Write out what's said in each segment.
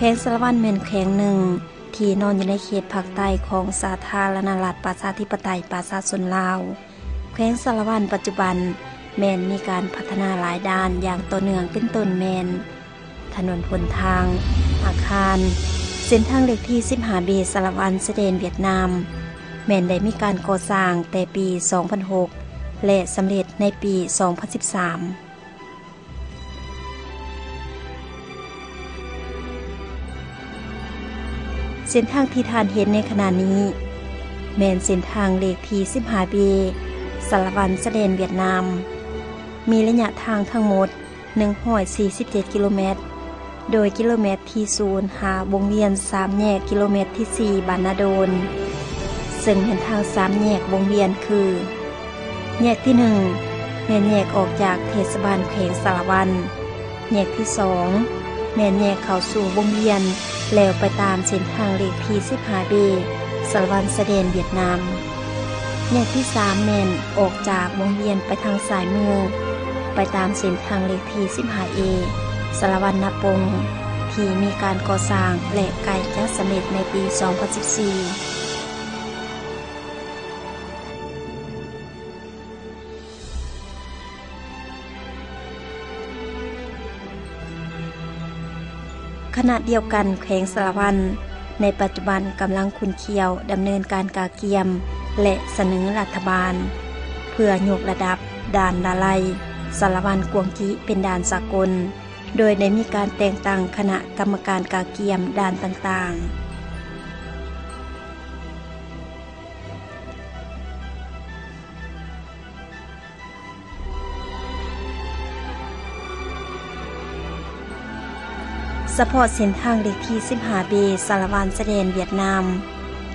ແຂວງສາລະວັນແມ່ນແຂວງໜຶ່ງທີ່ນອນຢູ່ໃນເຂດພາກໃຕ້ຂອງສາທາລະນະລັດປະຊາທິປະໄຕປະຊາຊົນລາວ. ແຂວງສາລະວັນປັດຈຸບັນແມ່ນມີການພັດທະນາຫຼາຍດ້ານຢ່າງຕໍ່ເນື່ອງ ເປັນຕົ້ນແມ່ນ ຖະໜົນຫົນທາງ, ອາຄານ. ເສັ້ນທາງເລກທີສິບຫ້າເບ ສາລະວັນ ຊາຍແດນຫວຽດນາມ ແມ່ນໄດ້ມີການກໍ່ສ້າງແຕ່ປີສອງພັນຫົກ ແລະ ສຳເລັດໃນປີສອງພັນສິບສາມ. ເສັ້ນທາງທີ່ທ່ານເຫັນໃນຂະນະນີ້ ແມ່ນເສັ້ນທາງເລກທີສິບຫ້າເບ ສາລະວັນ ຊາຍແດນຫວຽດນາມ ມີໄລຍະທາງທັງໝົດໜຶ່ງຮ້ອຍສີ່ສິບເຈັດກິໂລແມັດ, ໂດຍກິໂລແມັດທີສູນຫາວົງວຽນສາມແຍກກິໂລແມັດທີສີ່ ບ້ານນາໂດນ, ເຊິ່ງແມ່ນທາງສາມແຍກວົງວຽນຄື ແຍກທີໜຶ່ງ ແມ່ນແຍກອອກຈາກເທດສະບານແຂວງສາລະວັນ, ແຍກທີສອງ ແມ່ນແຍກເຂົ້າສູ່ວົງວຽນ ແລ້ວໄປຕາມເສັ້ນທາງເລກທີສິບຫ້າເບ ສາລະວັນ ຊາຍແດນຫວຽດນາມ, ແຍກທີສາມ ແມ່ນອອກຈາກວົງວຽນໄປທາງຊ້າຍມື ໄປຕາມເສັ້ນທາງເລກທີສິບຫ້າເອ ສາລະວັນນາປົງ ທີ່ມີການກໍ່ສ້າງ ແລະ ໃກ້ຈະສຳເລັດໃນປີສອງພັນສິບສີ່. ຂະນະດຽວກັນ, ແຂວງສາລະວັນໃນປັດຈຸບັນກຳລັງຂຸ້ນຂ້ຽວດຳເນີນການກະກຽມ ແລະ ສະເໜີລັດຖະບານ ເພື່ອຍົກລະດັບດ່ານລະໄລສາລະວັນກວາງຈິເປັນດ່ານສາກົນ, ໂດຍໄດ້ມີການແຕ່ງຕັ້ງຄະນະກຳມະການກະກຽມດ່ານຕ່າງໆ. ສະເພາະເສັ້ນທາງເລກທີສິບຫ້າເບ ສາລະວັນ ຊາຍແດນຫວຽດນາມ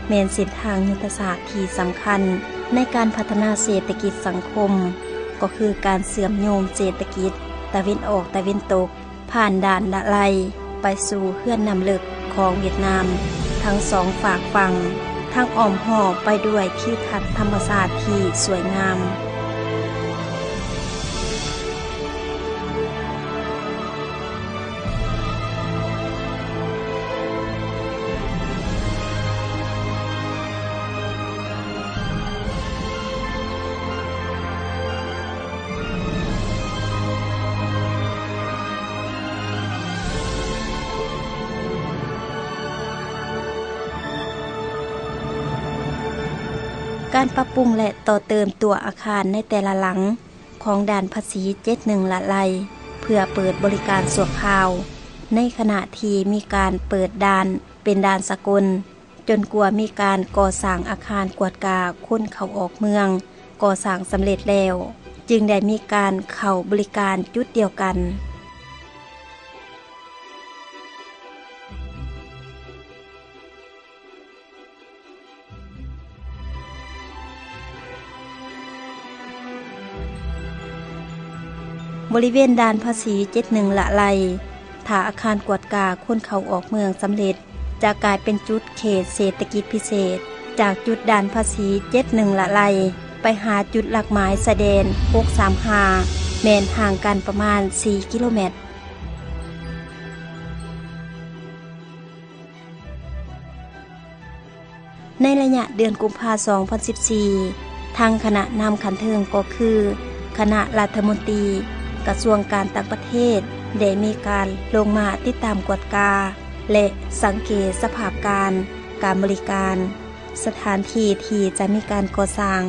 ແມ່ນເສັ້ນທາງຍຸດທະສາດທີ່ສຳຄັນໃນການພັດທະນາເສດຖະກິດສັງຄົມ, ກໍຄືການເຊື່ອມໂຍງເສດຖະກິດຕາເວັນອອກຕາເວັນຕົກ ຜ່ານດ່ານລະໄລໄປສູ່ເຮືອນນ້ຳເລິກຂອງຫວຽດນາມທັງສອງຟາກຝັ່ງ, ທັງອ້ອມຮອບໄປດ້ວຍທິວທັດທຳມະຊາດທີ່ສວຍງາມ. ການປັບປຸງ ແລະ ຕໍ່ເຕີມຕົວອາຄານໃນແຕ່ລະຫຼັງຂອງດ່ານພາສີເຈັດໜຶ່ງ ລະໄລ ເພື່ອເປີດບໍລິການຊົ່ວຄາວ, ໃນຂະນະທີ່ມີການເປີດດ່ານເປັນດ່ານສາກົນ ຈົນກວ່າມີການກໍ່ສ້າງອາຄານກວດກາຄົນເຂົ້າອອກເມືອງກໍ່ສ້າງສຳເລັດແລ້ວ, ຈຶ່ງໄດ້ມີການເຂົ້າບໍລິການຈຸດດຽວກັນ. ບໍລິເວນດ່ານພາສີເຈັດໜຶ່ງ ລະໄລ ຖ້າອາຄານກວດກາຄົນເຂົ້າອອກເມືອງສຳເລັດ ຈະກາຍເປັນຈຸດເຂດເສດຖະກິດພິເສດ. ຈາກຈຸດດ່ານພາສີເຈັດໜຶ່ງ ລະໄລ ໄປຫາຈຸດຫຼັກໝາຍຊາຍແດນຫົກສາມຫ້າ ແມ່ນຫ່າງກັນປະມານສີ່ກິໂລແມັດ. ໃນໄລຍະເດືອນກຸມພາ ສອງພັນສິບສີ່ ທາງຄະນະນຳຂັ້ນເທິງ ກໍຄືຄະນະລັດຖະມົນຕີກະຊວງການຕ່າງປະເທດ ໄດ້ມີການລົງມາຕິດຕາມກວດກາ ແລະ ສັງເກດສະພາບການ, ການບໍລິການ, ສະຖານທີ່ທີ່ຈະມີການກໍ່ສ້າງ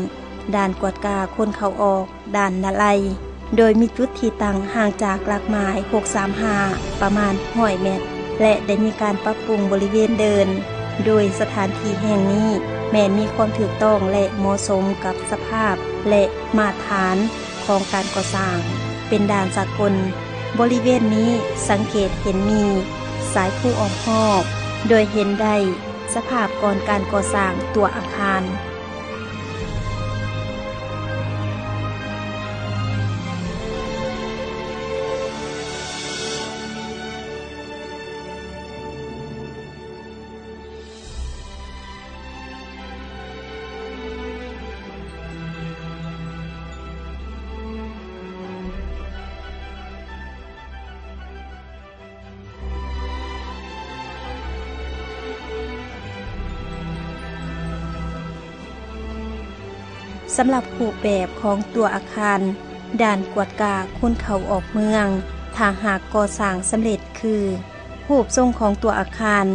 ດ່ານກວດກາຄົນເຂົ້າອອກ ດ່ານນະໄລ ໂດຍມີຈຸດທີ່ຕັ້ງຫ່າງຈາກຫຼັກໝາຍຫົກສາມຫ້າປະມານຮ້ອຍແມັດ ແລະ ໄດ້ມີການປັບປຸງບໍລິເວນເດີ່ນ ໂດຍສະຖານທີ່ແຫ່ງນີ້ແມ່ນມີຄວາມຖືກຕ້ອງ ແລະ ເໝາະສົມກັບສະພາບ ແລະ ມາດຕະຖານຂອງການກໍ່ສ້າງເປັນດ່ານສາກົນ. ບໍລິເວນນີ້ສັງເກດເຫັນມີສາຍພູອ້ອມຮອບ ໂດຍເຫັນໄດ້ ສະພາບກ່ອນການກໍ່ສ້າງຕົວອາຄານ. ສຳລັບຮູບແບບຂອງຕົວອາຄານ ດ່ານກວດກາຄົນເຂົ້າອອກເມືອງ ຖ້າຫາກກໍ່ສ້າງສຳເລັດ ຄື ຮູບຊົງຂອງຕົວອາຄານ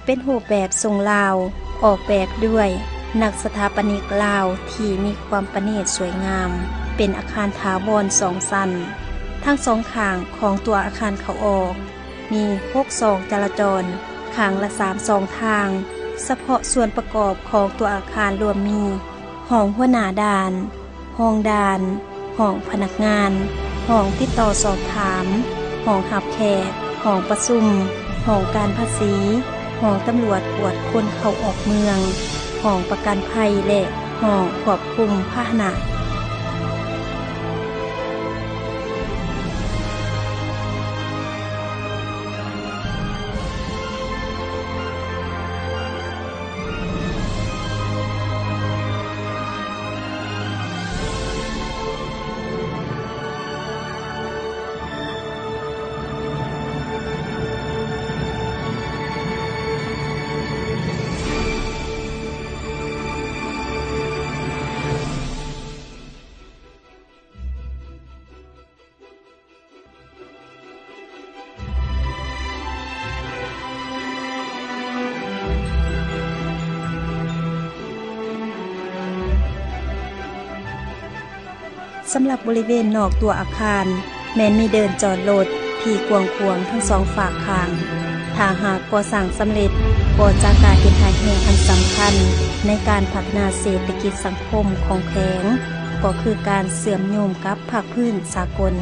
ເປັນຮູບແບບຊົງລາວ ອອກແບບດ້ວຍນັກສະຖາປະນິກລາວທີ່ມີຄວາມປະນີດສວຍງາມ ເປັນອາຄານຖາວອນສອງຊັ້ນ ທັງສອງຂ້າງຂອງຕົວອາຄານເຂົ້າອອກ ມີຫົກຊ່ອງຈະລາຈອນ ຂ້າງລະສາມຊ່ອງທາງ. ສະເພາະສ່ວນປະກອບຂອງຕົວອາຄານລວມມີ ຫ້ອງຫົວໜ້າດ່ານ, ຫ້ອງດ່ານ, ຫ້ອງພະນັກງານ, ຫ້ອງຕິດຕໍ່ສອບຖາມ, ຫ້ອງຮັບແຂກ, ຫ້ອງປະຊຸມ, ຫ້ອງການພາສີ, ຫ້ອງຕຳຫຼວດກວດຄົນເຂົ້າອອກເມືອງ, ຫ້ອງປະກັນໄພ ແລະ ຫ້ອງຄວບຄຸມພາຫະນະ. ສຳລັບບໍລິເວນນອກຕົວອາຄານ ແມ່ນມີເດີ່ນຈອດລົດທີ່ກວ້າງຂວາງທັງສອງຟາກຂ້າງ. ຖ້າຫາກກໍ່ສ້າງສຳເລັດ ກໍຈະກາຍເປັນທ່າແຮງອັນສຳຄັນໃນການພັດທະນາເສດຖະກິດສັງຄົມຂອງແຂວງ ກໍຄືການເຊື່ອມໂຍງກັບພາກພື້ນສາກົນ.